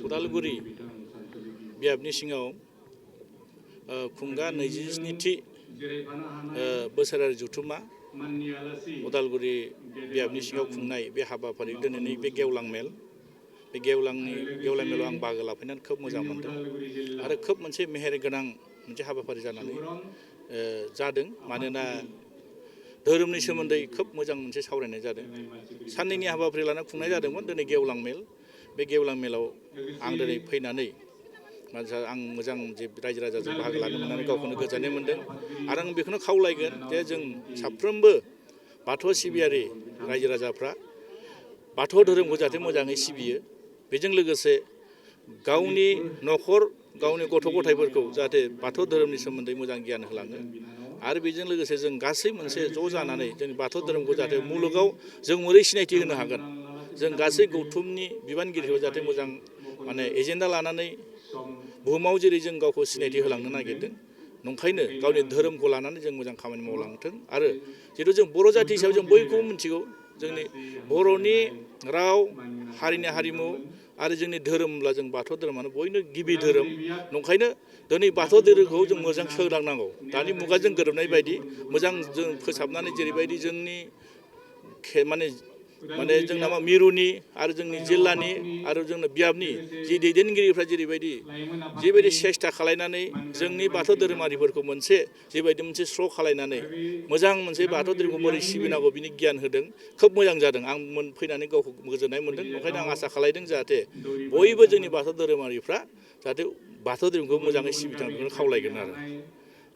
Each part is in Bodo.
उदालगुरि बियाबनि सिङाव खुंगा 27थि बोसोरारि जथुम्मा उदालगुरि बियाबनि सिङाव खुंनाय बे हाबाफारि दिनैनि बे गेवलां मेल बे गेवलां मेलाव आं बाहागो लाफैनानै खोब मोजां मोनदों आरो खोब मोनसे मेहेर गोनां मोनसे हाबाफारि जानानै जादों मानोना धोरोमनि सोमोन्दै खोब मोजां मोनसे सावरायनाय जादों साननैनि हाबाफारि लाना खुंनाय जादोंमोन दिनै गेवलां मेल बे गेवलां मेलाव आं दिनै फैनानै आं मोजां जे रायजो राजाजों बाहागो लानो मोननानै गावखौनो गोजोननाय मोनदों आरो आं बेखौनो खावलायगोन जे जों साफ्रोमबो बाथौ सिबियारि रायजो राजाफ्रा बाथौ धोरोमखौ जाहाथे मोजाङै सिबियो बेजों लोगोसे गावनि न'खर गावनि गथ' गथायफोरखौ जाहाथे बाथौ धोरोमनि सोमोन्दै मोजां गियान होलाङो आरो बेजों लोगोसे जों गासै मोनसे ज' जानानै जोंनि बाथौ धोरोमखौ जाहाथे मुलुगाव जों बोरै सिनायथि होनो हागोन जों गासै गौथुमनि बिबानगिरिखौ जाहाथे मोजां माने एजेन्डा लानानै बुहुमाव जेरै जों गावखौ सिनायथि होलांनो नागिरदों नंखायनो गावनि धोरोमखौ लानानै जों मोजां खामानि मावलांथों आरो जिहेतु जों बर' जाथि हिसाबै जों बयखौबो मिथिगौ जोंनि बर'नि राव हारिनि हारिमु आरो जोंनि धोरोमब्ला जों बाथौ धोरोमानो बयनो गिबि धोरोम नंखायनो दिनै बाथौ धोरोमखौ जों मोजां सोलोंनांगौ दानि मुगाजों गोरोबनाय बायदि मोजां जों फोसाबनानै जेरैबायदि जोंनि माने जोंना मिरुनि आरो जोंनि जिल्लानि आरो जोंना बियाबनि जि दैदेनगिरिफ्रा जिबायदि सेस्था खालायनानै जोंनि बाथौ धोरोमारिफोरखौ जिबायदि मोनसे स्र' खालायनानै मोजां मोनसे बाथौ धोरोमखौ बोरै सिबिनांगौ बिनि गियान होदों खोब मोजां जादों आं फैनानै गावखौ गोजोननाय मोनदों ओंखायनो आं आसा खालायदों जाहाथे बयबो जोंनि बाथौ धोरोमारिफ्रा जाहाथे बाथौ धोरोमखौ मोजाङै सिबिथां बेखौनो खावलायगोन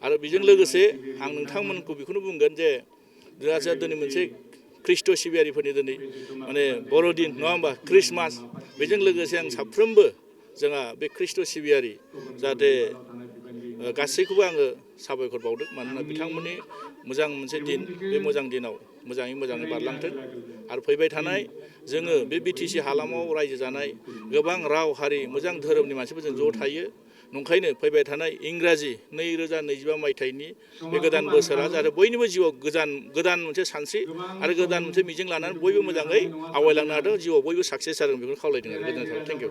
आरो बेजों लोगोसे आं नोंथांमोनखौ बेखौनो बुंगोन जे जोंहा दिनै मोनसे ख्रिस्ट' सिबियारिफोरनि दिनै माने बर'दिन नङा होमबा ख्रिस्टमास बेजों लोगोसे आं साफ्रोमबो जोंहा बे ख्रिस्ट' सिबियारि जाहाथे गासैखौबो आङो साबायखर बावदों मानोना बिथांमोननि मोजां मोनसे दिन बे मोजां दिनाव मोजाङै बारलांथों आरो फैबाय थानाय जोङो बे BTC हालामाव रायजो जानाय गोबां राव हारि मोजां धोरोमनि मानसिफोरजों ज' थायो नंखायनो फैबाय थानाय इंराजि 2025 मायथाइनि बे गोदान बोसोरा जाहाथे बयनिबो जिउआव गोदान मोनसे सानस्रि आरो गोदान मोनसे मिजिं लानानै बयबो मोजाङै आवगायलांनो हादों जिउआव बयबो साक्सेस जादों बेखौनो खावलायदों आरो गोजोननाय थाबाय थेंक इउ